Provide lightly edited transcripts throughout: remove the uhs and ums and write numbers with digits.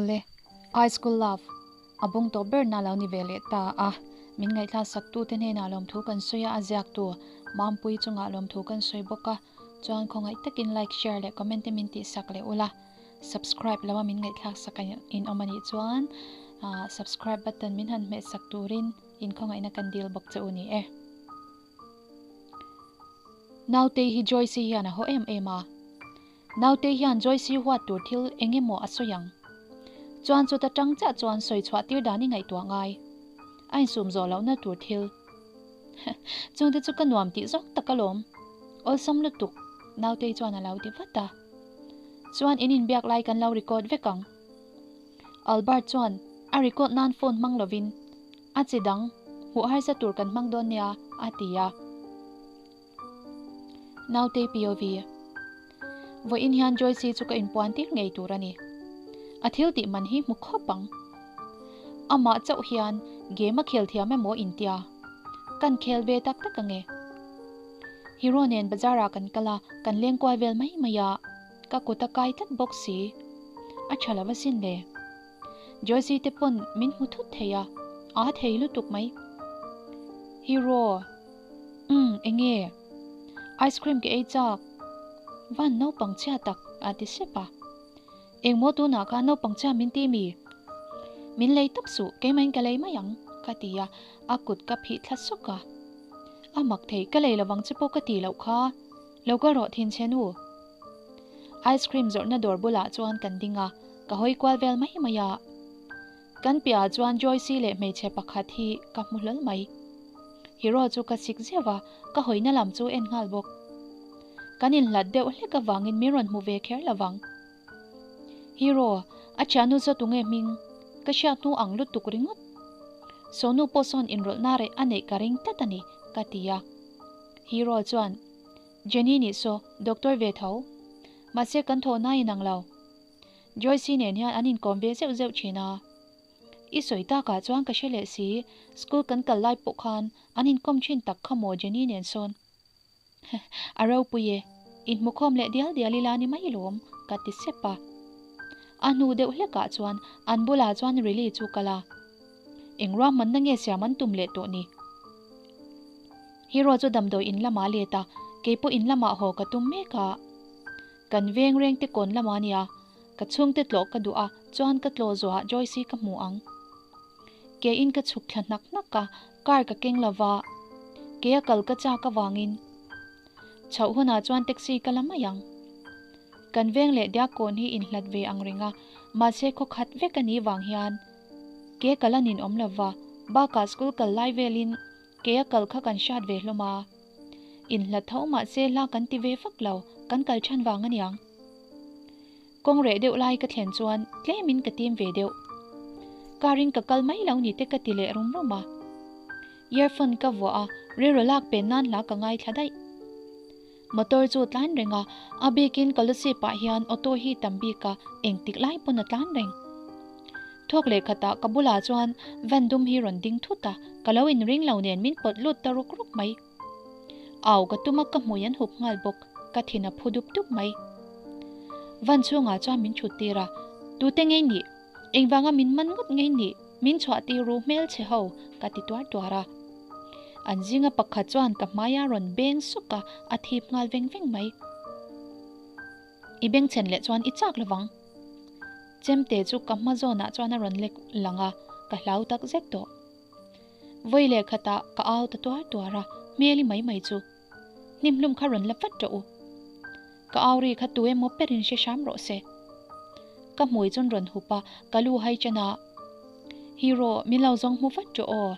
Awle, High School Love a bung tawh ber na lo ni ve leh ta a, min ngaihthlak sak tu te hnenah lawmthu kan sawi a, a ziak tu Mampui chungah lawmthu kan sawi bawk a, chuan khawngaih takin like, share leh comment te min tih sak leh ula, subscribe lo a min ngaihthlak sak in awm a nih chuan subscribe button min han hmeh sak turin in khawngaihna kan dil bawk che u ni e. Nautei hi Joyce-i hian a haw em em a. Nautei hian Joyce-i huat tur thil eng emaw a sawi ang. Chuan chuta tang chiah chuan sawi chhuah tir dan i ngaihtuah ngai. A insum zawh lohna tur thil. Chungte chu ka nuam tih zawk tak alawm. Awlsam lutuk, Nautei chuan a lo ti vat a. Chuan in inbiak lai kan lo record vek ang. Albert chuan a record nan phone hmang lovin a chi dang hmuh harsa tur kan hmang dawn nia a ti a. Nautei POV. Vawiin hian Joyce chu ka inpuan tir ngei tur a ni. A thil tih man hi hmu khawp ang. Amah chauh hian game a khel thiam emaw intia. Kan khel ve tak tak ange. Hero nen bazar ah kan kal a, kan leng kual vel mai mai a. Ka kut a kai tlat bawk si. A tha lo asin le. Joyce te pawn min hmu thut thei a, aa thei lutuk mai. Hero. Umm, enge? Ice cream ka ei chak. Van naupang chhia tak a ti sep a. Engmaw tunah khan naupang chhia min ti mi? Min lei tawp suh, keimahin ka lei mai ang, ka ti a, a kut ka phih thla sawk a. A mak thei, ka lei lovang che pawh ka ti loh kha. Lo kal rawh thin che nu. Ice cream zawrhna dawr bulah chuan kan ding a, ka hawi kual vel mai mai a. Kan piahah chuan Joyce leh hmeichhe pakhat hi ka hmu hlawl mai. Hero chu ka sik zeuh a, ka hawina lam chu en nghal bawk. Kan inhlat deuh hlek avangin min rawn hmu ve kher lo vang. Hero, a thiannu chu tunge hming? Ka hriat hnu ang lutuk ringawt. Sonu pawh sawn inrawlhna reh a neih ka ring tlat a ni, ka ti a. Hero chuan, Jenny nih saw, doctor ve tho. Mahse kan thawhna inang lo. Joyce nen hian an inkawm ve zeuh zeuh thin a. I sawi takah chuan ka hre leh si, school kan kal lai pawh khan an inkawm thin tak kha maw Jenny nen sawn. A ropui e, inhmukhawm leh dial dial ila ni mai lawm, ka ti sep a. A hnu deuh hlekah chuan an bulah chuan Rilly chu kal a. Eng ruahmanna nge siam an tum leh tawh ni? Hero chu damdawi in lamah a let a, keipawh in lamah haw ka tum mek a. Kan veng reng te kawn lamah a nia, ka chhungte tlawh ka duh a, chuan ka tlawh zawhah Joyce ka hmu ang. Ke in ka chhuk thla hnak hnak a, car ka keng lova, ke a kal ka chak avangin chhoh hunah chuan taxi ka la mai ang. Kan veng leh Diakkawn hi inhlat ve ang reng a, mahse khaw khat vek a nih vang hian ke kal a ninawm lova, bakah school kal lai velin ke a kal kha kan hriat ve hlawm a. Inhlat tho mahse hla kan ti ve vak lo, kan kal chhan vang aniang. Kawng reh deuh lai ka thlen chuan tlemin ka tim ve deuh. Car in ka kal mai lo ni te ka ti leh rum rum a. Earphone ka vuah a, rilru lak pen nan hla ka ngaithla daih. Motor chu tlan reng a, a bikin Kolasib ah hian auto hi tam bik a, engtik lai pawn a tlan reng. Thawk leh khatah ka bulah chuan van dum hi rawn ding thut a, ka lo inring lo nen min pawt lut ta ruk ruk mai. Au ka tum a ka hmui an hup nghal bawk, ka thin a phu dup dup mai. Van chhungah chuan min thut tir a, tute ngei nih? Engvanga min man ngawt ngei nih? Min chhuah tir ru hmel chhe ho, ka ti tuar tuar a. An zinga pakhat chuan ka hmaia rawn beng suk a, a thip nghal veng veng mai. I bengchhen leh chuan i chak lovang. Chemte chu ka hma zawnah chuan a rawn lek lang a, ka hlau tak zet tawh. Vawi leh khatah ka au ta tuar tuar a, hmeli mai mai chu. Hnimhlum kha rawn la vat rawh u. Ka au ri kha tu emaw perin hre hram rawh se. Ka hmui chuan rawn hup a, ka lu hai chen a. Hero, min lo zawng hmu vat rawh aw.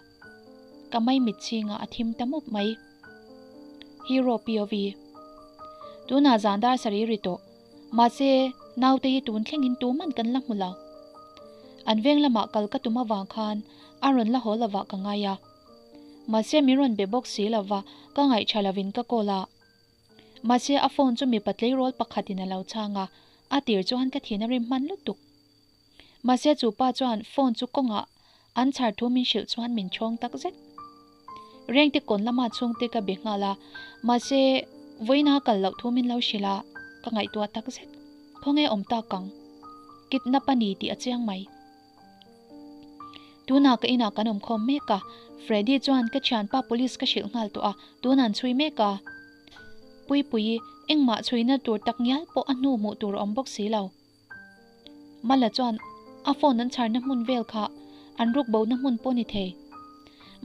Ka mai mit chhingah a thim ta mup mai. Hero POV. Tunah zan dar sarih ri tawh. Mahse, naute hi tun thlengin tuman kan la hmu lo. An veng lamah kal ka tum avang khan a rawn la haw lovah ka ngai a. Mahse, min rawn be bawk si lova, ka ngaihṭha lovin ka call a. Mahse, a phone chu mipa tleirawl pakhatin a lo chhang a, a tir chuan ka thin a rim hman lutuk. Mahse chu pa chuan phone chu kawngah an chhar thu min hrilh chuan min chhawng tak zet. Rengte kawn lama chhungte ka be nghal a, mahse vawiina kal loh thu min lo hrilh a, ka ngaihtuah tak zet. Khawnge awm tak ang? Kidnap a ni tih a chiang mai. Tunah ka inah kan awm khawm mek a, Freddy chuan ka thianpa police ka hrilh nghal tawh a, tun an chhui mek a. Puipuii, engmah chhuina tur tak ngial pawh a hnu hmuh tur a awm bawk si lo. Mala chuan a phone an chharna hmun vel kha an ruk bona hmun pawh ni thei.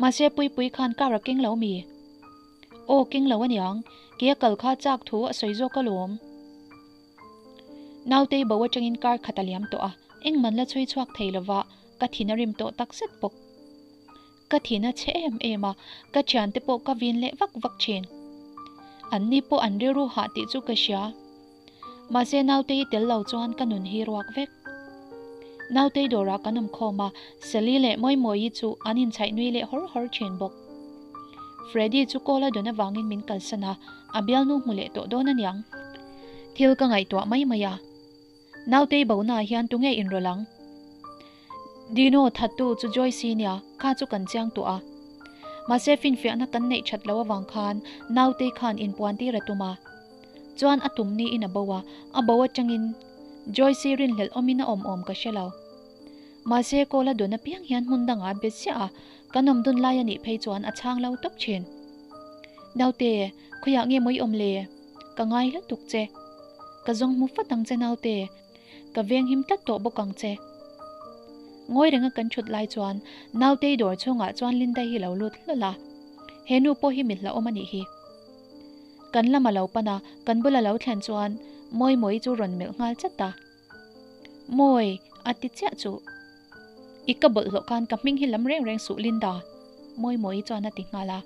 Mahse Puipuii khan car a keng lo mi? Aw keng lo aniang, kei a kal kha chak thu a sawi zawk alawm. Nautei bo atangin kar khat a liam tawh a, engman la chhui chhuak thei lova ka thin a rim tawh tak zet bawk. Ka thin a chhe em em a, ka thiante pawh ka vin leh vak vak thin. Anni pawh an rilru hah tih chu ka hria. Mahse Nautei tel lo chuan ka nun hi ruak vek. Nautei dawrah kan awm khawm a, Sally leh Mawimawii chu an inchhaih nui leh hawr hawr thin bawk. Freddy chu call a dawn avangin min kalsan a, a bialnu hmu leh tawh dawn aniang. Thil ka ngaihtuah mai mai a. Nautei bonaah hian tunge inrawlh ang? Dino thattu chu Joyce-i nia, kha chu kan chiang tawh a. Mahse finfiahna kan neih that loh avang khan Nautei khan inpuan tir a tum a. Chuan a tum niin a bo a, a bo atangin Joyce-i rinhlelh awmin a awm awm ka hre lo. Mahse call a dawn apiang hian hmun dangah a be ziah a, kan awm dun lai a nih phei chuan a chhang lo tawp thin. Naute, khawiah nge maw i awm le? Ka ngai lutuk che. Ka zawng hmu fat ang che naute, ka veng him tlat tawh bawk ang che. Ngawi renga kan thut lai chuan Nautei dawr chhungah chuan Linda hi lo lut hlawl a, he nu pawh hi mi hlauhawm a nih hi. Kan lam a lo pan a, kan bula lo thlen chuan Mawimawii chu rawn melh nghal chat a. Mawi, a ti chiah chu. I ka bawlhhlawh khan ka hming hi lam reng reng suh Linda, Mawimawii chuan a ti nghal a.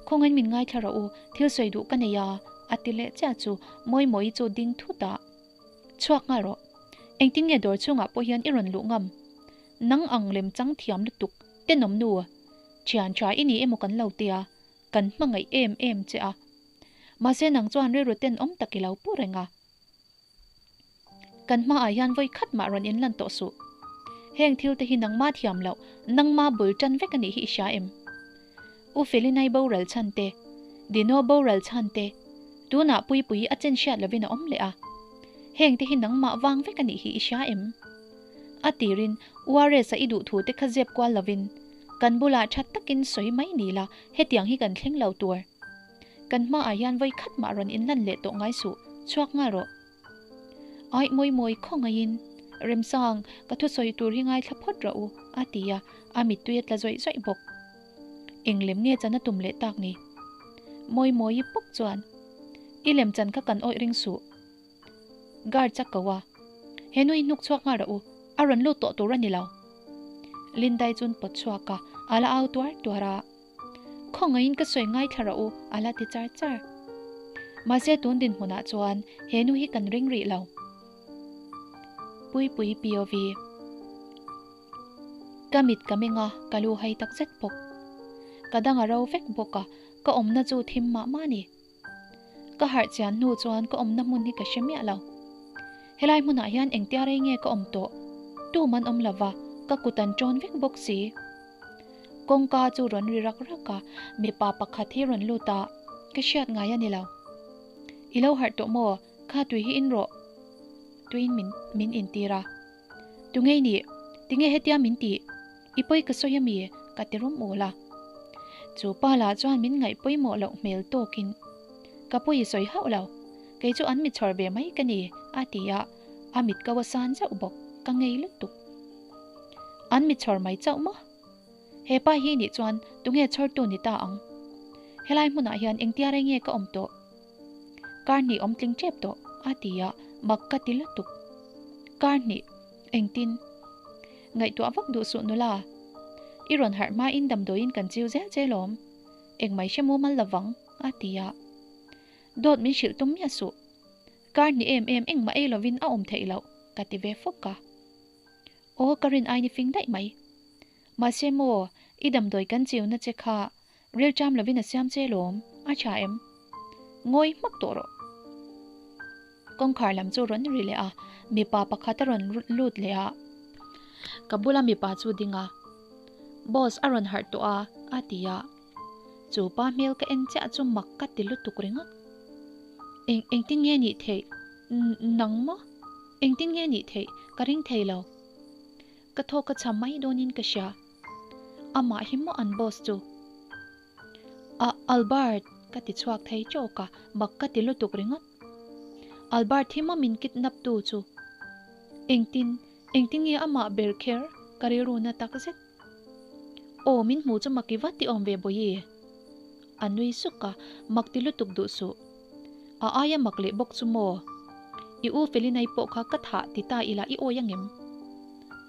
Khawngain min ngaithla rawh u, thil sawi duh ka nei a, a ti leh chiah chu Mawimawii chu ding thut a. Chhuak nghal rawh. Engtin nge dawr chhungah pawh hian i rawn luh ngam? Nang ang lem chang thiam lutuk, tenawm nu. Thian tha i ni emaw kan lo tia, kan hmangaih em em che a. Mahse nang chuan rilru tenawm tak i lo pu reng a. Kan hmaah hian vawi khat mah rawn inlan tawh suh. Heng thil te hi nangma thiam loh, nangma bul tan vek a nih hi i hria em? U Felinai boral chhan te, Dino boral chhan te, tunah Puipuii a chen hriat lovin a awm leh a. Heng te hi nangmah vang vek a nih hi i hria em? A tirin URS-a i duh thu te kha zep kual lovin kan bulah tha takin sawi mai ni la, hetiang hi kan thleng lo tur. Kan hmaah hian vawi khat mah rawn inlan leh tawh ngai suh, chhuak nghal rawh. Aih mawi mawi khawngaihin, Remsang, ka thusawi tur hi ngaithla phawt rawh u, a ti a, a mittui a tla zawih zawih bawk. Eng lem nge chan a tum leh tak ni? Mawi mawi pawk chuan, I lem chan kha kan awih ring suh. Guard chak ko a, He nu hi hnuk chhuak nghal rawh u, a rawn lut tawh tur a ni lo. Lindai chuan pawt chhuak a, a la au tuar tuar a. Khawngaihin ka sawi ngaithla rawh u, a la ti char char. Mahse tun dinhmunah chuan he nu hi kan ring rih lo. Puipui POV. Ka mit ka meng a, ka lu hai tak zet bawk. Ka dang a ro vek bawk a, ka awmna chu thim mah mah a ni. Ka harh chian hnu chuan ka awmna hmun hi ka hre miah lo. Helai hmunah hian engtia rei nge ka awm tawh? Tum an awm lova, ka kut an ṭawn vek bawk si. Kawngka chu rawn ri rak rak a, mipa pakhat hi rawn lut a, ka hriat ngai a ni lo. I lo harh tawh maw? Kha tui hi in rawh. Tuiin min min intir a. Tunge i nih? Tinge hetia min tih? I pawi ka sawi ami? Ka ti rum ul a. Chu pa lah chuan min ngaih pawimawh loh hmel tawkin, Ka pawi i sawi hauh lo. Kei chu an mi chhawr ve mai ka ni, a ti a, a mit ko a san zauh bawk. Ka ngei lutuk. An mi chhawr mai chauh maw? He pa hi nih chuan tunge chhawrtu ni ta ang? Helai hmunah hian engtia rei nge ka awm tawh? Kar hnih awm tling tep tawh, a ti a, mak ka ti lutuk. Kar hnih, engtin? Ngaihtuah vak duh suh nula. I rawn harh hmain damdawiin kan chiu zel che lawm. Engmai hre mumal lovang, a ti a. Dawt min hrilh tum miah suh. Kar hnih em em engmah ei lovin a awm theih loh, ka ti ve fawk a. Aw, ka rin aini fing daih mai. Mahse maw, i damdawi kan chiuna che kha Rilṭam lovin a siam che lawm, a ṭha em? Ngawi hmak tawh rawh. Kawngkhar lam chu rawn ri leh a, mipa pakhat a rawn lut leh a. Ka bula mipa chu ding a, Boss a rawn harh tawh a, a ti a. Chu pa hmel ka en chiah chu mak ka ti lutuk ringawt. Eng engtin nge nih theih? Nang maw? Engtin nge nih theih ka ring thei lo. Ka thawk ka cham mai dawnin ka hria. Amah hi maw an boss chu? A, Albert! ka ti chhuak thei chawk a, mak ka ti lutuk ringawt. Albert hi maw min kidnap tu chu? Engtin, engtin nge amah ber kher ka rilru na tak zet? Aw, min hmu chu mak i vat i awm ve Bawihi. A nui suk a, mak ti lutuk duh suh. A aia mak leh bawk chu maw? I u Felinai pawh kha ka thah ti ta ila i awi angem?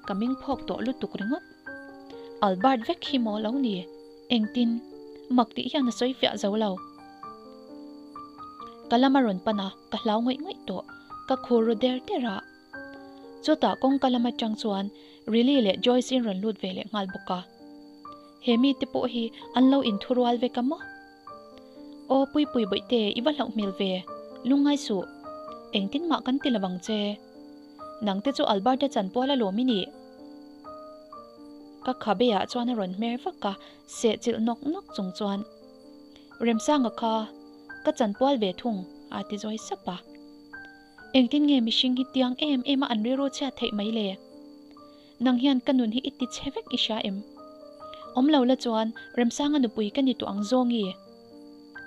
Ka ming phawk tawh lutuk ringawt. Albert vek hi maw lo ni? Engtin? Mak tih hian a sawi fiah zo lo. Ka lam a rawn pan a, ka hlau ngawih ngawih tawh. Ka khur ru der der a. Chutah kawngka lam atang chuan Riley leh Joyce in rawn lut ve leh nghal bawk a. He mite pawh hi an lo inthurual vek a maw? Aw Puipui Bawihte i va hlauh hmel ve, lungngai suh. Engtin mah kan ti lo ang che. Nangte chu Alberta chanpual alawm i nih. Ka khabeah chuan a rawn hmer vak a, seh chilh nawk nawk chung chuan, Remsanga kha ka chanpual ve thung a ti zawi sap a. Engtin nge mihring hi tiang em em a an rilru chhiat theih mai le? Nang hian ka nun hi i ti chhe vek i hria em? Awm lo la chuan Remsanga nupui ka ni tawh ang zawngi.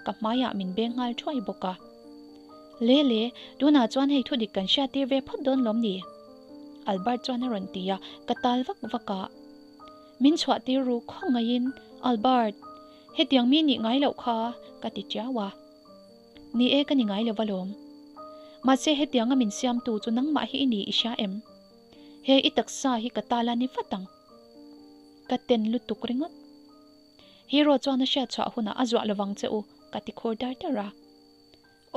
Ka hmaiah min beng nghal thuai bawk a. Le le, tunah chuan hei thudik kan hriat tir ve phawt dawn lawm ni? Albert chuan a rawn ti a, ka tal vak vak a. Min chhuah tir ru khaw ngaiin, Albert, hetiang mi nih ngai loh kha, ka ti tiau a. Ni e, ka ni ngai lo va lawm. Mahse hetianga min siamtu chu nangmah hi i ni i hria em? He i taksa hi ka ta la ni vat ang. Ka ten lutuk ringawt. Hero chuan a hriat chhuah hunah a zuah lovang che u, ka ti khur dar dar a.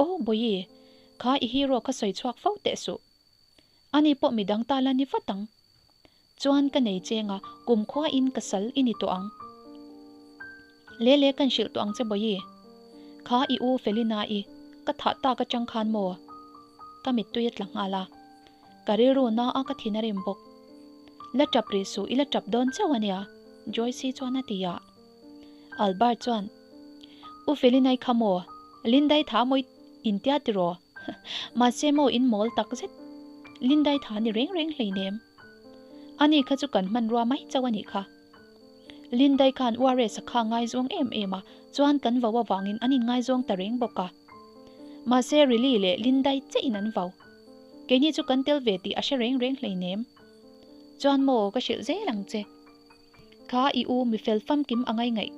Aw Bawihi, kha i hero kha sawi chhuak fo teh suh. Ani pawh midang ta la ni vat ang. Chuan ka nei cheng a, kumkhua in ka sal i ni tawh ang. Le le kan hrilh tawh ang che Bawihi. Kha i u Felina i ka thah tak atang khan maw? Ka mittui a tla nghal a. Ka rilru na a ka thin a rim bawk. La tap rih suh i la tap dawn chauh a nia, Joyce chuan a ti a. Albert chuan, U Felinai kha maw? Lindai tha mawi intia tiraw? Mahse maw in mawl tak zet. Lindai tha ni reng reng hleinem. Ani kha chu kan hmanrua mai chauh a nih kha. Lindai khan URS-a kha ngaizawng em em a, chuan kan vau avangin an inngaizawng ta reng bawk a. Mahse Riley leh Lindai chiahin an vau. Keini chu kan tel ve tih a hre reng reng hleinem. Chuan maw ka hrilh zel ang che. Kha i u mi fel famkim a ngai ngaih.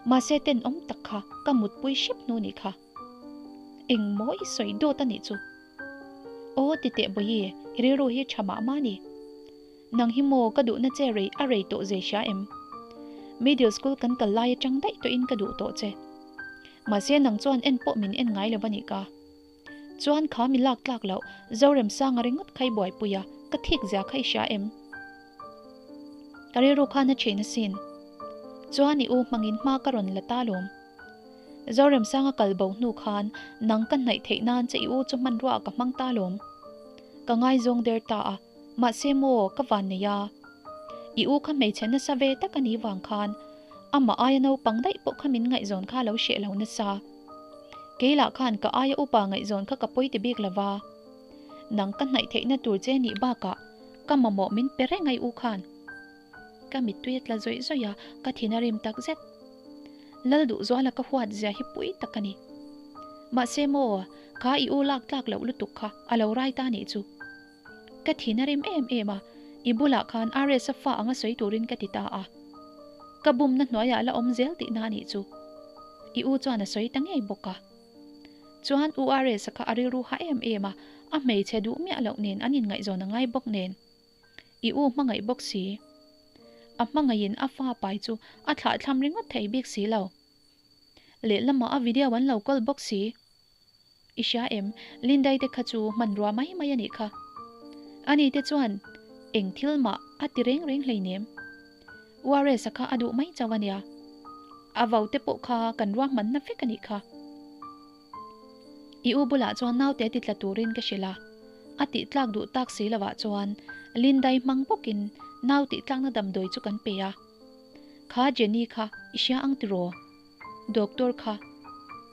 Mahse tenawm tak kha ka mutpui hrep hnu nih kha. Eng maw i sawi dawt a nih chu. Aw ti teh Bawihi, i rilru hi tha mah mah ni. Nang hi maw ka duhna che rei a rei tawh zei hria em? Middle school kan kal lai atang daih tawhin ka duh tawh che. Mahse nang chuan en pawh min en ngai lo a nih ka. Chuan kha mi lak tlak loh Zoremsanga ringawt kha i buaipui a, ka thik zia kha i hria em? Ka rilru khan a ṭhin asin. Chuan i u hmangin hma ka rawn la ta lawm. Zoremsanga kal bo hnu khan nang ka hnaih theih nan che i u chu hmanrua ah ka hmang ta lawm. Ka ngaizawng der ta a, mahse maw ka van nei a. I u kha hmeichhe nasa ve tak a nih vang khan amah aia naupang daih pawh kha min ngaihzawn kha lo hreh lo nasa. Kei lah khan ka aia upa ngaihzawn kha ka pawi ti bik lova. Nang ka hnaih theihna tur che nih bakah ka mamawh min pe reng a i u khan. Ka mittui a tla zawih zawih a, ka thin a rim tak zet. Lal Duhzuala ka huat zia hi pui tak a ni. Mahse maw, kha i u lak tlak loh lutuk kha a lo rai ta nih chu. Ka thin a rim em em a, i bulah khan RS-a fa anga sawi turin ka ti ta a. Ka bumna hnuaiah la awm zel tihna a nih chu. I u chuan a sawi ta ngei bawk a. Chuan u RS-a kha a rilru ha em em a, a hmeichhe duh miah loh nen an inngaihzawn a ngai bawk nen. I u hmangaih bawk si. A hmangaihin a fa pai chu a thlahthlam ringawt thei bik si lo. Lehlamah a video an lo kawl bawk si. I hria em, Lindai te kha chu hmanrua mai mai a nih kha. Ani te chuan eng thil mah a ti reng reng hleinem. URS-a kha a duh mai chauh a nia. A vau te pawh kha kan ruahmanna vek a nih kha. I u bulah chuan naute ti tla turin ka hrilh a, a tih tlak duh tak si lovah chuan Lindai hmang bawkin nau tih tlakna damdawi chu kan pe a. Kha Jenny kha i hria ang tiraw? Doctor kha,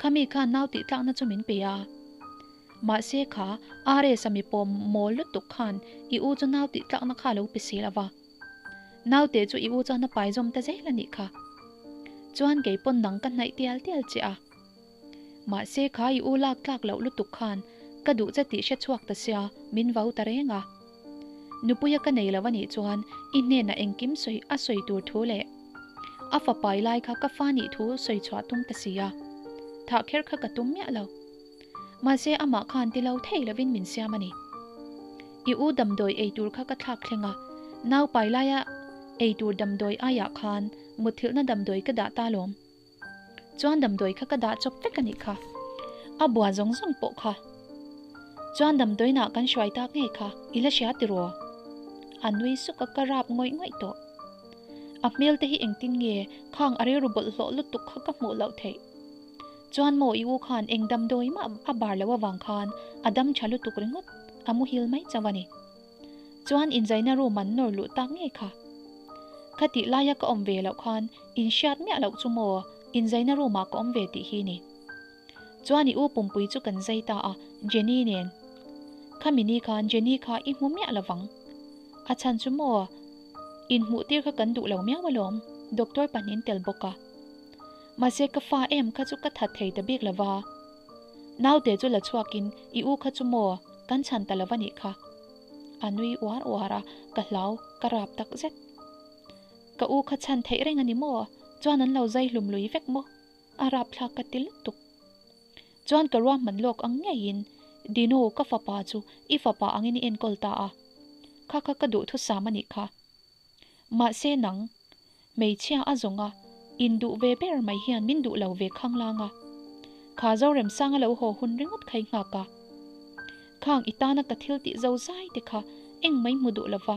khami khan nau tih tlakna chu min pe a. Mahse kha RS-a mi pawm mawl lutuk khan i u chu nau tih tlakna kha a lo pe si lo va. Naute chu i u chuan a pai zawm ta zel a nih kha. Chuan kei pawn nang ka hnaih tial tial che a. Mahse kha i u lak tlak loh lutuk khan ka duh che tih hre chhuak ta sia min vau ta reng a. Nupuia ka nei lo a nih chuan i hnenah engkim sawi a sawi tur thu leh a fapai lai kha ka fa nih thu sawi chhuah tum ta si a. Thah kher kha ka tum miah lo. Mahse amah khan ti lo thei lovin min siam a ni. I u damdawi ei tur kha ka thlak thleng a, nau pai laia ei tur damdawi aiah khan mutthilhna damdawi ka dah ta lawm. Chuan damdawi kha ka dah chawp vek a nih kha. A bua zawng zawng pawh kha. Chuan damdawiinah kan hruai tak ngei kha i la hria tiraw? A nui suk a, ka rap ngawih ngawih tawh. A hmel te hi engtin nge khang a rilru bawlhhlawh lutuk kha ka hmuh loh theih. Chuan maw i u khan eng damdawi mah a bar loh avang khan a dam tha lutuk ringawt, a muhil mai chauh a ni. Chuan inzaina room an nawr luh tak ngei kha. Khatih laia ka awm ve loh khan in hriat miah loh chu maw inzaina room ah ka awm ve tih hi ni. Chuan i u pumpui chu kan zai ta a, Jenny nen. Khami ni khan Jenny kha i hmu miah lovang. A chhan chu maw inhmuh tir kha kan duh lo miau alawm, doctor pahnih tel bawk a. Mahse ka fa em kha chu ka that thei ta bik lova. Naute chu la chhuakin i u kha chu maw kan chhan ta lova nih kha. A nui uar uar a, ka hlau, ka rap tak zet. Ka u kha chhan theih reng a ni maw? Chuan an lo zai hlum lui vek maw? A rapthlak ka ti lutuk. Chuan ka ruahman lawk ang ngeiin Dino ka fapa chu i fapa angin i enkawl ta a. Kha kha ka duhthusam a nih kha. Mahse nang, hmeichhia a zawng a, induh ve ber mai hian min duh lo ve khanglang a. Kha Zoremsang a lo haw hun ringawt kha i nghak a. Khang i tana ka thil tih zo zai te kha eng mai hmu duh lova.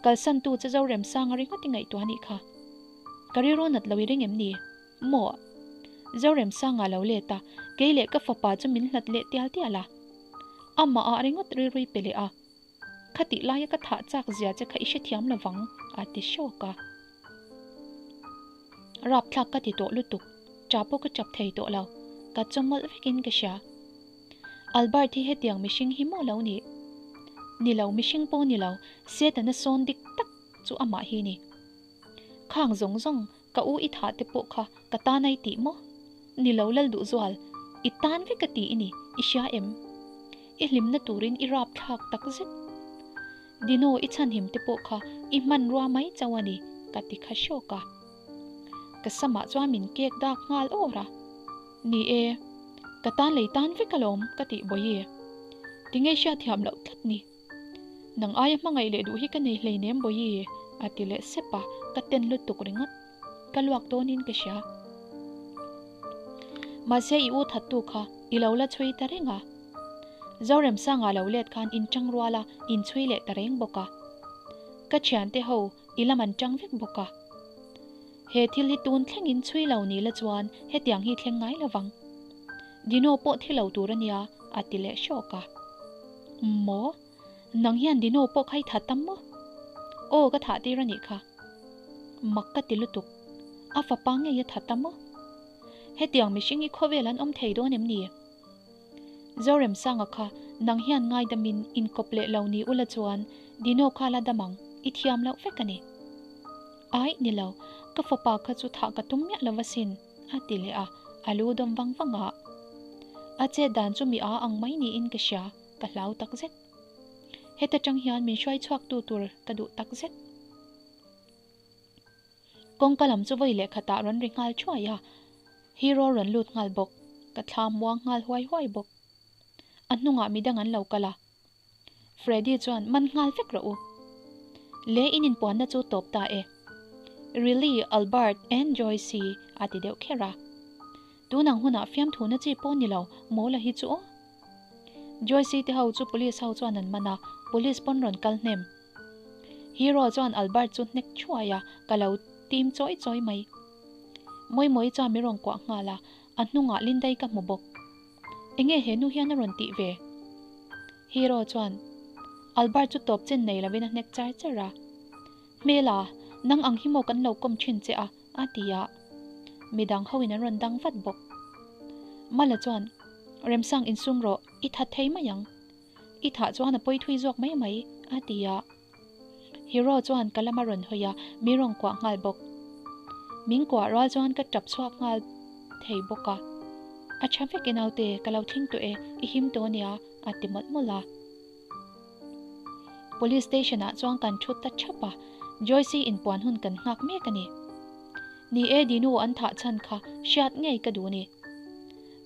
Kalsantu che Zoremsanga ringawt i ngaihtuah anih kha. Ka rilru nat lo i ring em ni? Maw? Zoremsanga lo let a, kei leh ka fapa chu min hlat leh tial tial a. Amah ah ringawt rilru i pe leh a. Khatih laia ka thah chak zia che kha i hrethiam lo vang, a ti hrawk a. Rapthlak ka ti tawh lutuk, ṭah pawh ka ṭap thei tawh lo, ka chawmawlh vekin ka hria. Albert hi hetiang mihring hi maw lo nih? Ni lo, mihring pawh ni lo, Setana sawn dik tak chu amah hi ni. Khang zawng zawng Ka u i thah te pawh kha ka tan a i tih maw? Ni lo lal duh zual, i tan vek a ti i ni, i hria em? I hlimna turin i rap thlak tak zet. Dino i chhanhim te pawh kha i hmanrua mai chauh a ni, ka ti kha hrawk a. Ka samah chuan min kek dak nghal awr a. Ni e, ka tan lei tan vek alawm ka tih bawi. Tinge hriatthiam loh tlat ni? Nang aia hmangaih leh duh hi ka nei hleinem Bawihi, a ti leh sep a, ka ten lutuk ringawt. Ka luak dawnin ka hria. Mahse i u thattu kha i lo la chhui ta reng a. Zoremsanga lo let khan in tang rual a, in chhui leh ta reng bawk a. Ka thiante ho i lam an tang vek bawk a. He thil hi tun thlengin chhui lo ni la chuan hetiang hi thleng ngai lovang. Dino pawh thi lo tur a nia, a ti leh hrawk a. Maw? Nang hian Dino pawh kha i tha tam maw? Aw, ka thah tir a nih kha. Mak ka ti lutuk. A fapa ngei a tha ta maw? Hetiang mihring hi khawvel an awm thei dawn em ni? Zoremsanga kha nang hian ngaidamin inkawp leh lo ni ula chuan Dino kha la dam ang, i thiam loh vek a ni. Aih, ni lo, ka fapa kha chu thah ka tum miah lo va sin, a ti leh a, a lu dawm vang vang a. A chet dan chu mi a ang mai niin ka hria, ka hlau tak zet. Heta tang hian min hruai chhuak tu tur ka duh tak zet. Kawngka lam chu vawi leh khatah rawn ri nghal thuai a, Hero rawn lut nghal bawk, ka thla muang nghal huai huai bawk. A hnungah midang an lo kal a, Freddy chuan man nghal vek rawh u. Le in inpuanna chu tawp ta e. Really Albert and Joyce a ti deuh kher a. Tun ang hunah fiamthuna chi pawh ni lo Mawla hi chu aw. Joyce te ho chu police ho chuan an man a, police pawn rawn kal hnem. Hero chuan Albert chu hnek thuai a, ka lo tim chawi chawi mai. Mawimawi chuan min rawn kuah nghal a, a hnungah Lindai ka hmu bawk. Enge he nu hian a rawn tih ve? Hero chuan Albert chu tawp chen nei lovin a hnek char char a. Hmela, nang ang hi maw kan lo kawm thin che a? a ti a. Midang hoin an rawn dang vat bawk. Mala chuan. Remsang insum rawh, i that thei mai ang. I thah chuan a pawi thui zawk mai mai, a ti a. Hero chuan ka lama rawn hawi a, mi rawn kuah nghal bawk. Min kuah rual chuan ka tap chhuak nghal thei bawk a. A tha vek e naute, ka lo thleng tawh e, i him tawh ania, a ti mawlh mawlh a. Police station ah chuan kan thu ta thap a, Joyce-i inpuan hun kan nghak mek a ni. Ni e Dinu an thah chhan kha hriat ngei ka duh ni.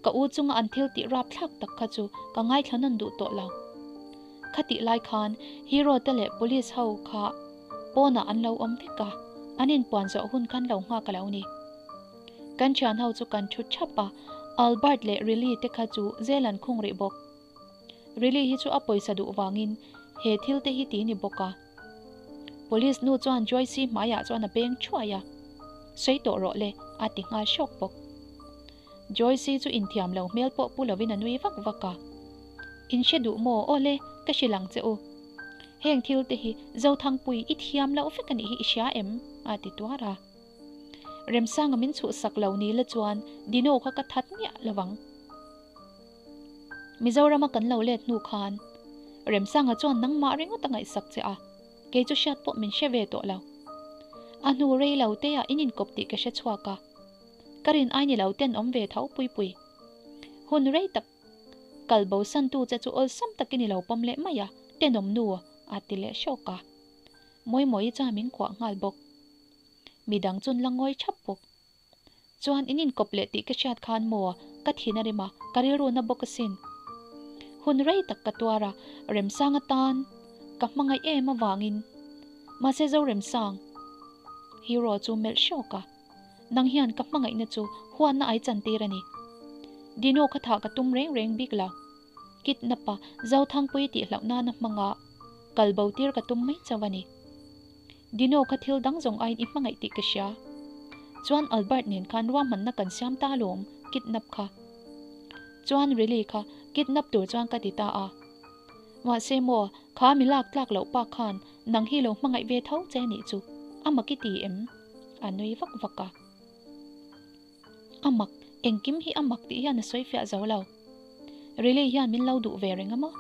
Ka u chunga an thil tih rap thlak tak kha chu ka ngaithla nawn duh tawh lo. Khatih lai khan hero te leh police ho kha pawnah an lo awm vek a, an inpuan zawh hun khan lo nghak a lo ni. Kan thian ho chu kan thu thap a, Albert leh Riley te kha chu zel an khung rih bawk. Riley hi chu a pawisa duh vangin he thil te hi ti ni bawk a. Police nu chuan Joyce-i hmaiah chuan a beng thuai a, Sawi tawh rawh le, a ti nghal hrawk bawk. Joyce-i chu inthiam lo hmel pawh pu lovin a nui vak vak a. In hre duh maw? Aw le, ka hrilh ang che u. Heng thil te hi Zothangpui i thiam loh vek a nih hi i hria em? a ti tuar a. Remsanga min chhuhsak lo ni la chuan Dino kha ka that miah lo vang. Mizorama kan lo let hnu khan Remsanga chuan nangmah ringawt a ngaihsak che a, kei chu hriat pawh min hre ve tawh lo. A hnu rei lo te ah in inkawp tih ka hre chhuak a, ka rin ai ni lo ten awm ve tho pui pui. Hun rei tak kal bo san tu che chu awlsam takin i lo pawm leh mai a, tenawm nu a ti leh hrawk a. Mawimawi chuan min kuah nghal bawk. Midang chun la ngawi thap bawk. Chuan in inkawp leh tih ka hriat khan maw ka thin a rem a, ka rilru na bawk asin. Hun rei tak ka tuar a, Remsang atan ka hmangaih em avangin. Mahse Zoremsang, Hero chu melh hrawk a, nang hian ka hmangaihna chu huatna ai chantir a ni. Dino kha thah ka tum reng reng bik lo. Kidnap a Zothangpui tih hlauh nana hmanga kal bo tir ka tum mai chauh a ni. Dino kha thil dang zawng aiin i hmangaih tih ka hria. Chuan Albert nen khan ruahmanna kan siam ta alawm, kidnap kha. Chuan Riley kha kidnap tur chuan ka ti ta a. Mahse maw, kha mi lak tlak loh pa khan nang hi lo hmangaih ve tho che nih chu, a mak i ti em? A nui vak vak a. A mak, engkim hi a mak tih hian a sawi fiah zo lo. Riley hian min lo duh ve reng a maw?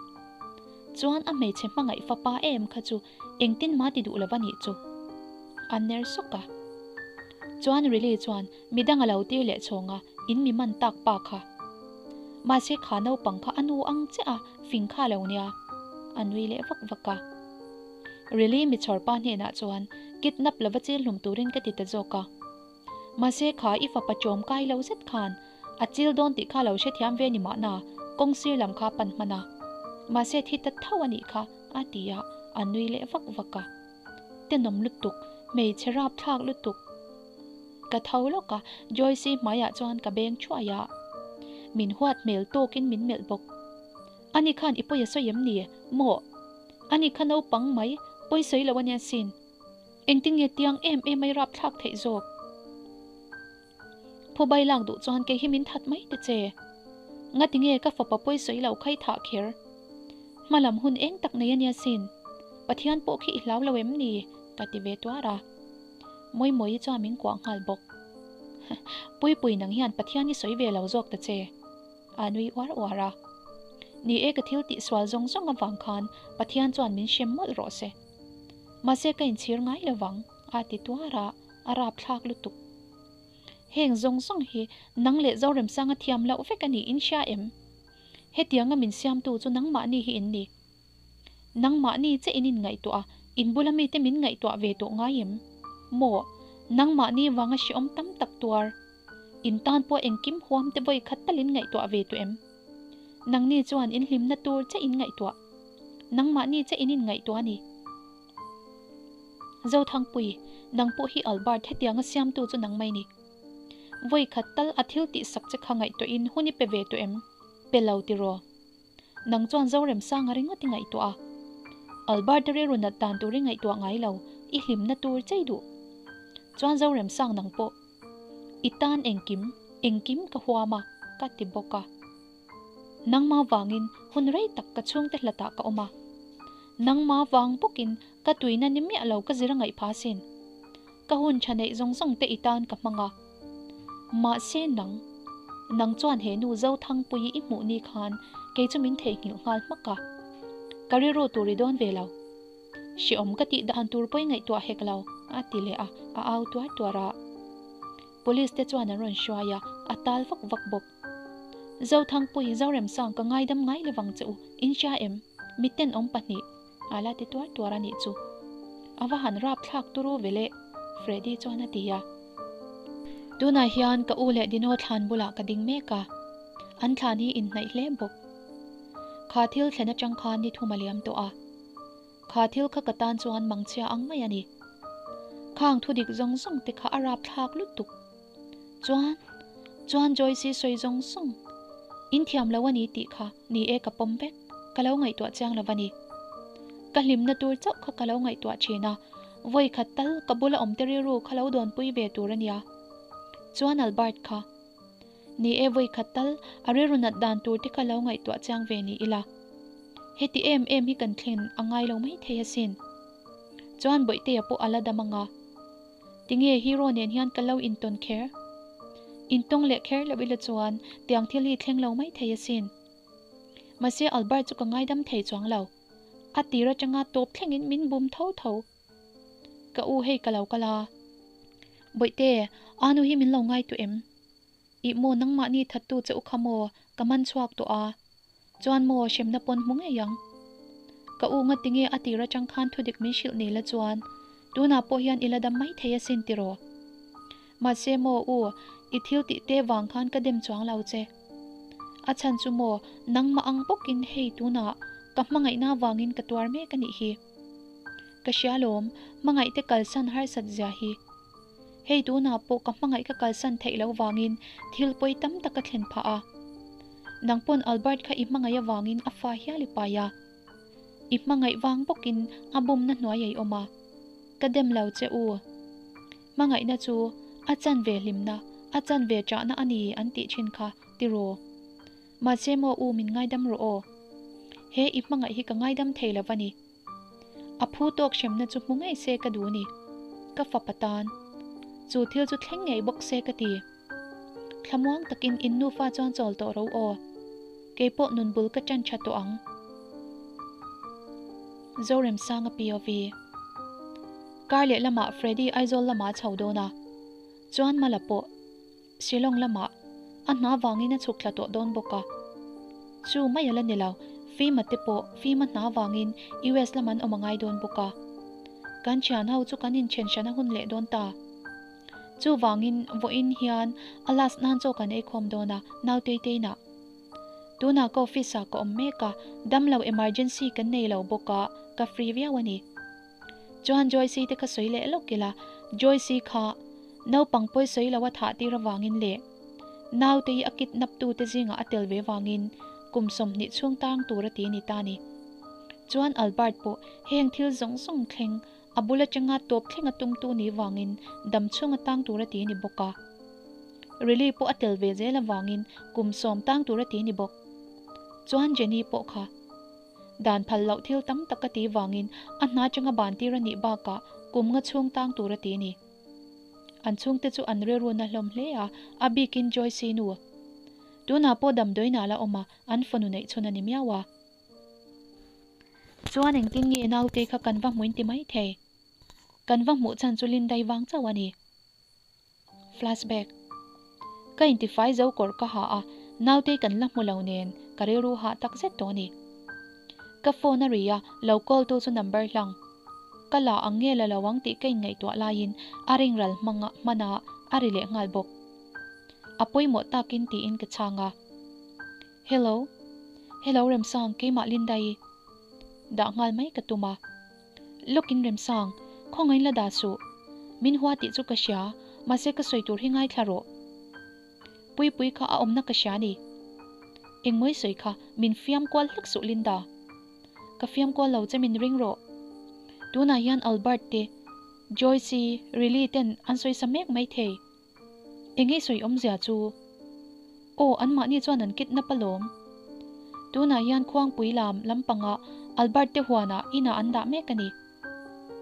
Chuan a hmeichhe hmangaih fapa em kha chu engtin mah ti duh lo va nih chu. A ner sawk a. Chuan Riley chuan midang a lo tir leh chhawng a, in mi man tak pa kha. Mahse kha naupang kha a nu ang chiah a, fing kha lo nia. A nui leh vak vak a. Riley mi chhawr pa hnenah chuan kidnap lova chil hlum turin ka ti ta zawk a. Mahse kha i fapa chawm kai lo zet khan a chil dawn tih kha lo hrethiam ve ni mahna kawng sir lam kha pan hman a. Mahse thi ta tho a nih kha a ti a, a nui leh vak vak a. Tenawm lutuk, hmeichhe rapthlak lutuk. Ka tho lawk a, Joyce-i hmaiah chuan ka beng thuai a. Min huat hmel tawkin min melh bawk. Ani khan i pawi a sawi em ni? Maw? Ani kha naupang mai, pawi sawi lo a nia sin. Engtin nge tiang em em ai rapthlak theih zawk? Phubai lak duh chuan kei hi min that mai te che. Ngati nge ka fapa pawi sawi lo khai thah kher? Hmalam hun eng tak nei ania sin. Pathian pawh khi i hlau lo em ni? Ka ti ve tuar a. Mawimawi chuan min kuah nghal bawk. Puipui nang hian Pathian i sawi ve lo zawk ta che. A nui uar uar a. Ni e ka thil tih sual zawng zawng avang khan Pathian chuan min hrem mawlh rawh se. Mahse ka inchhir ngai lo vang, a ti tuar a, a rapthlak lutuk. Heng zawng zawng hi nang leh Zoremsanga thiam loh vek a ni in hria em? Hetianga min siamtu chu nangmahni hi in ni. Nangmahni che in inngaihtuah a, in bula mite min ngaihtuah ve tawh ngai em? Maw, nangmahni vanga hrehawm tam tak tuar. In tan pawh engkim huam te vawi khat talin ngaihtuah ve tawh em? Nangni chuan in hlimna tur che in ngaihtuah. Nangmahni che in inngaihtuah a ni. Zothangpui, nang pawh hi Albert hetianga siamtu chu nang mai ni. Vawi khat tal a thil tihsak che kha ngaihtuahin hun i pe ve tawh em? Pe lo tiraw? Nang chuan Zoremsanga ringawt i ngaihtuah a. Albert a rilru nat dan tur i ngaihtuah ngai lo, i hlimna tur chei duh. Chuan Zoremsang nang pawh i tan engkim, engkim ka huam a, ka ti bawk a. Nangma vangin hun rei tak ka chhungte hlatah ka awm a. Nangma vang bawkin ka tuina ni miah lo ka zir a ngaih pha sin. Ka hun tha neih zawng zawng te i tan ka hmang a. Mahse nang. Nang chuan he nu Zothangpuii i hmuh ni khan kei chu min theihnghilh nghal hmak a. Ka rilru tur i dawn ve lo. Hreawm ka tih dan tur pawh i ngaihtuah hek lo, a ti leh a, a au tuar tuar a. Police te chuan an rawn hruai a, a tal vak vak bawk. Zothangpui, Zoremsang ka ngaidam ngai lovang che u, in hria em? Mitten awm pahnih. A la ti tuar tuar a nih chu. A va han rap thlak turu ve le, Freddy chuan a ti a. Tunah hian ka u leh Dino thlan bulah ka ding mek a, an thlan hi inhnaih hle bawk. Kha thil thlen atang khan ni thum a liam tawh a. Kha thil kha ka tan chuan mangchhia ang mai a ni. Khang thudik zawng zawng te kha a rap thlak lutuk. Chuan, chuan Joyce-i sawi zawng zawng, In thiam lo a ni tih kha ni e ka pawm vek, ka lo ngaihtuah chiang lo va ni. Ka hlimna tur chauh kha ka lo ngaihtuah thin a, vawi khat tal ka bula awm te rilru kha lo dawnpui ve tur a nia. Chuan Albert kha, ni e vawi khat tal a rilru nat dan tur te kha lo ngaihtuah chiang ve ni ila. Heti em em hi kan thlen a ngai lo maithei asin. Chuan Bawihtea pawh a la dam anga. Tinge hero nen hian ka lo intawn kher? Intawng leh kher loh ila chuan tiang thil hi thleng lo mai thei asin. Mahse Albert chu ka ngaidam thei chuang lo. A tir atanga tawp thlengin min bum tho tho. Ka u hei ka lo kal a. Bawihte, Anu hi min lo ngai tawh em? Ih maw nangmahni thattu che u kha maw ka man chhuak tawh a. Chuan maw hremna pawn hmu ngei ang. Ka u nga tinge a tir atang khan thudik min hrilh ni la chuan tunah pawh hian i la dam mai thei asin tiraw. Mahse maw u i thil tih te vang khan ka dem chuang lo che. A chhan chu maw nangmah ang bawkin hei tunah ka hmangaihna vangin ka tuar mek anih hi. Ka hria lawm hmangaih te kalsan harsat zia hi. Hei tunah pawh ka hmangaih ka kalsan theih loh vangin thil pawi tam tak ka thlen phah a. Nang pawn Albert kha i hmangaih avangin a fa hial i pai a. I hmangaih vang bawkin a bumna hnuai a i awm a. Ka dem lo che u. Hmangaihna chu a chanve hlimna, a chanve ṭahna a ni an tih ṭhin kha tiraw. Mahse maw u min ngaidam rawh aw. He i hmangaih hi ka ngaidam thei lo va ni. A phu tawk hremna chu hmu ngei se ka duh ni. Ka fapa tan. Chu thil chu thleng ngei bawk se ka ti. Thlamuang takin in nufa chuan chawl tawh ro aw. Kei pawh nun bul ka ṭan ṭha tawh ang. Zoremsanga POV. Kar leh lamah Freddy Aizawl lamah a chho dawn a. Chuan Mala pawh. Shillong lamah a hna vangin a chhuk thla tawh dawn bawk a. Chu mai a la ni lo, Fima te pawh Fima hna vangin US lam an awm a ngai dawn bawk a. Kan thian ho chu kan inthen hran a hun leh dawn ta. Chuvangin vawiin hian a last nan chaw kan eikhawm dawn a, Nautei teinah. Tunah ka office ah ka awm mek a, damlo emergency kan nei lo bawk a, ka free viau a ni. Chuan Joyce-i te kha sawi leh lawk ila, Joyce-i kha naupang pawi sawi lo a thah tir avangin leh naute hi a kidnap tu te zingah a tel ve vangin kum 20 chhung tang tur a ti ni ta ni. Chuan Albert pawh heng thil zawng zawng thleng a bul atanga tawp thleng a tumtu ni vangin dam chhung a tang tur a ti ni bawk a. Rilly pawh a tel ve zel avangin kum 10 tang tur a ti ni bawk. Chuan Jenny pawh kha. Dan phal loh thil tam tak a ti vangin a hna atanga ban tir a nih bakah kum nga chhung tang tur a ti ni. An chhungte chu an rilru na hlawm hle a, a bikin Joyce-i nu. Tunah pawh damdawiin a la awm a, an fanu neih chhun a ni miau a. Chuan engtin nge naute kha kan va hmuin ti mai thei? Kan va hmuh chhan chu Lindai vang chauh a ni. Flashback. Ka intifai zo kawr ka ha a, nautei kan la hmu lo nen ka rilru hah tak zet tawh a ni. Ka phone a ri a, lo call tu chu number hlang. Ka la ang nge la lo ang tih ka inngaihtuah laiin a ring ral hmang hman a, a ri leh nghal bawk. A pawimawh takin tiin ka chhang a. Hello. Hello Remsang, keimah Linda-i. Dah nghal mai ka tum a. Lawkin Remsang, khawngain la dah suh. Min hua tih chu ka hria, mahse ka sawi tur hi ngaithla rawh. Puipui kha a awmna ka hria ni. Engmawi sawi kha, min fiam kual hlek suh Linda. Ka fiam kual lo che min ring rawh. Tunah hian Albert te, Joyce-i, Riley ten an sawi sa mek mai thei. Enge sawi awmzia chu? Aw, anmahni chuan an kidnap alawm. Tunah hian Khuangpui lam lampangah Albert te huanah inah an dah mek a ni.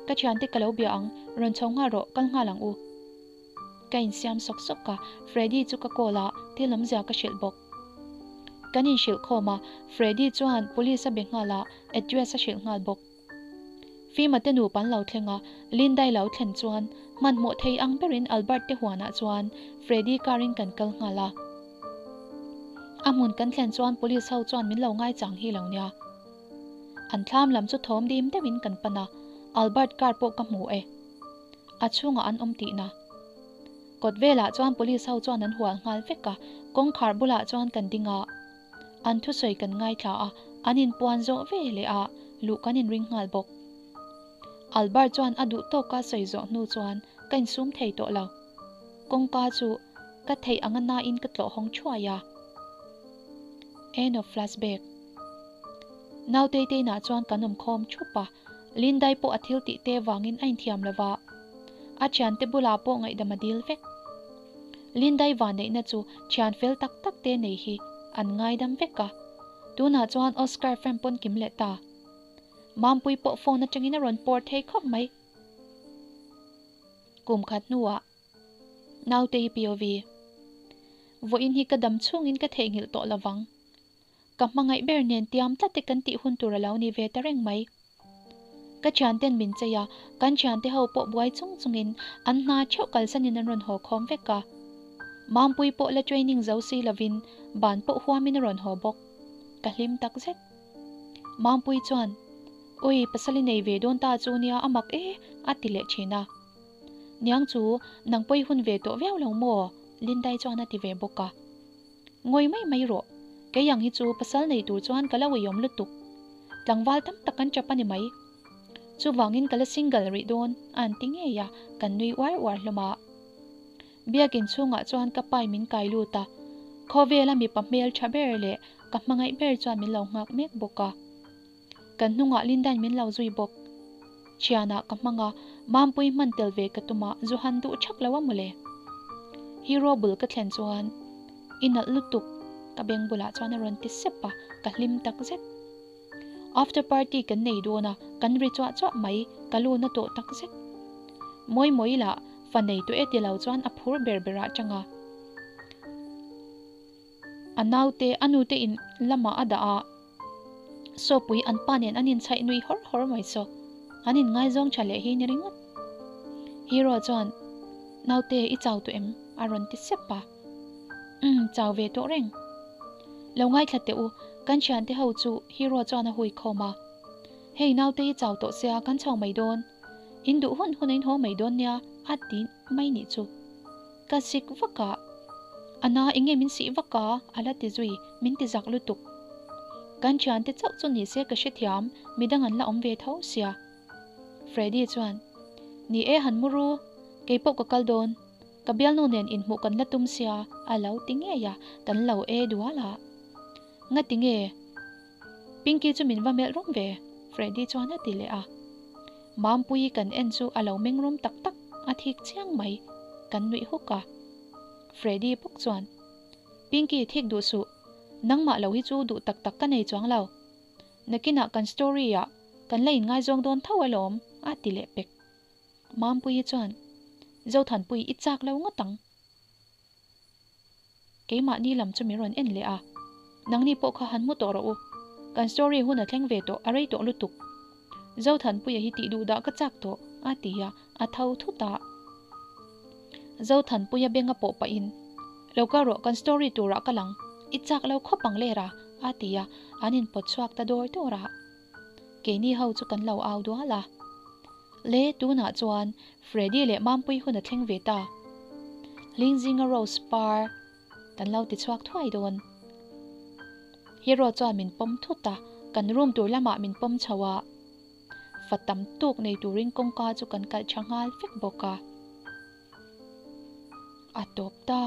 Ka thiante ka lo bia ang, rawn chho nghal rawh, kal nghal ang u. Ka insiam sawk sawk a, Freddy chu ka call a, thil awmzia ka hrilh bawk. Kan inhrilh khawm a, Freddy chuan police a be nghal a, address a hrilh nghal bawk. Fima te nupa an lo thleng a, Lindai lo thlen chuan hmanhmawh thei ang berin Albert te huanah chuan Freddy car in kan kal nghal a. A hmun kan thlen chuan police ho chuan min lo ngaichang hi lo nia. An thlam lam chu thawm dim deuhin kan pan a, Albert car pawh ka hmu e. A chhungah an awm tihna. Kawt velah chuan police ho chuan an hual nghal vek a, kawngkhar bulah chuan kan ding a. An thusawi kan ngaithla a, an inpuan zawh ve leh a, luh kan inring nghal bawk. Albert chuan a duh tawka sawi zawh hnu chuan ka insum thei tawh lo. Kawngka chu ka theih anga nain ka tlawh hawng thuai a. End of flashback. Nautei te inah chuan kan awm khawm thup a, Lindai pawh a thil tih te vangin a inthiam lo va, a thiante bulah pawh ngaihdam a dil vek. Lindai vanneihna chu thian fel tak tak te nei hi an ngaidam vek a, tunah chuan Oscar fan pawn kim leh ta. Mampui pawh phone atangin a rawn pawr thei khawp mai. Kum khat hnuah naute hi POV. Vawiin hi ka dam chhungin ka theihnghilh tawh lovang. Ka hmangaih ber nen tiam tlat te kan tih hun tur a lo ni ve ta reng mai. Ka thianten min chei a, kan thiante ho pawh buai chung chungin an hna theuh kalsanin an rawn haw khawm vek a. Mampui pawh la training zo si lovin ban pawh huamin a rawn haw bawk. Ka hlim tak zet. Mampui chuan, Ui, pasal i nei ve dawn ta chu nia a mak e, a ti leh thin a. Niang chu, nang pawh i hun ve tawh viau lo maw? Lindai chuan a ti ve bawk a. Ngawi mai mai rawh, kei ang hi chu pasal nei tur chuan ka la uiawm lutuk. Tlangval tam tak an tap a ni mai. Chuvangin ka la single rih dawn a an ti ngei a, kan nui uar uar hlawm a. Biakin chhungah chuan ka pai min kai lut a, khawvela mipa hmel tha ber leh ka hmangaih ber chuan min lo nghak mek bawk a. Kan hnungah Lindain min lo zui bawk. Thianah ka hmang a, Mampui hman tel ve ka tum a, zu han duh thak lo a mawle. Hero bul ka thlen chuan i nalh lutuk ka beng bulah chuan a rawn ti sep a, ka hlim tak zet. After party kan nei dawn a, kan ri chuah chuah mai, ka lu na tawh tak zet. Mawi mawi lah fa nei tawh e ti lo chuan a phur ber berah chang a. A naute a nute in lamah a dah a, Sawpui an pa nen an inchhaih nui hawr hawr mai saw. An inngaizawng tha leh hi ni ringawt. Hero chuan, Naute, i chau tawh em? a rawn ti sep a. Umm, chau ve tawh reng. Lo ngaithla teh u, kan thiante ho chu Hero chuan a hui khawm a. Hei naute i chau tawh sia, kan chho mai dawn. In duh hun hun a in haw mai dawn nia, a ti mai nih chu. Ka sik vak a, A na enge min sih vak a? a la ti zui, min ti zak lutuk. Kan thiante chauh chu ni se ka hrethiam, midang an la awm ve tho sia. Freddy chuan, Ni e han mu ru, kei pawh ka kal dawn, ka bialnu nen inhmuh kan la tum sia a lo ti ngei a, kan lo e dual a. Ngati nge? Pinky chu min va melh rum ve, Freddy chuan a ti leh a. Mampuii kan en chu a lo meng rum tak tak, a thik chiang mai, kan nuih huk a. Freddy bawk chuan, Pinky thik duh suh, nangmah lo hi chu duh tak tak ka nei chuang lo. Nakinah kan story ah kan la inngaizawng dawn tho alawm, a ti leh pek. Mampuii chuan, Zothanpui i chak lo ngawt ang. Keimahni lam chu min rawn en leh a, Nangni pawh kha han mu tawh rawh u. Kan story hun a thleng ve tawh, a rei tawh lutuk. Zothanpuia hi tih duh dah ka chak tawh, a ti a, a tho thut a. Zothanpuia beng a pawh pahin, Lo kal rawh, kan story turah ka lang, i chak lo khawp ang lera, a ti a, an inpawt chhuak ta dawr dawr a. Keini ho chu kan lo au dual a. Le, tunah chuan Freddy leh Mampui hun a thleng ve ta. Hlingzinga Rose par kan lo ti chhuak thuai dawn. Hero chuan min pawm thut a, kan room tur lamah min pawm chho a. Fa tam tawk nei turin kawngka chu kan kalh tha nghal vek bawk a. A tawp ta.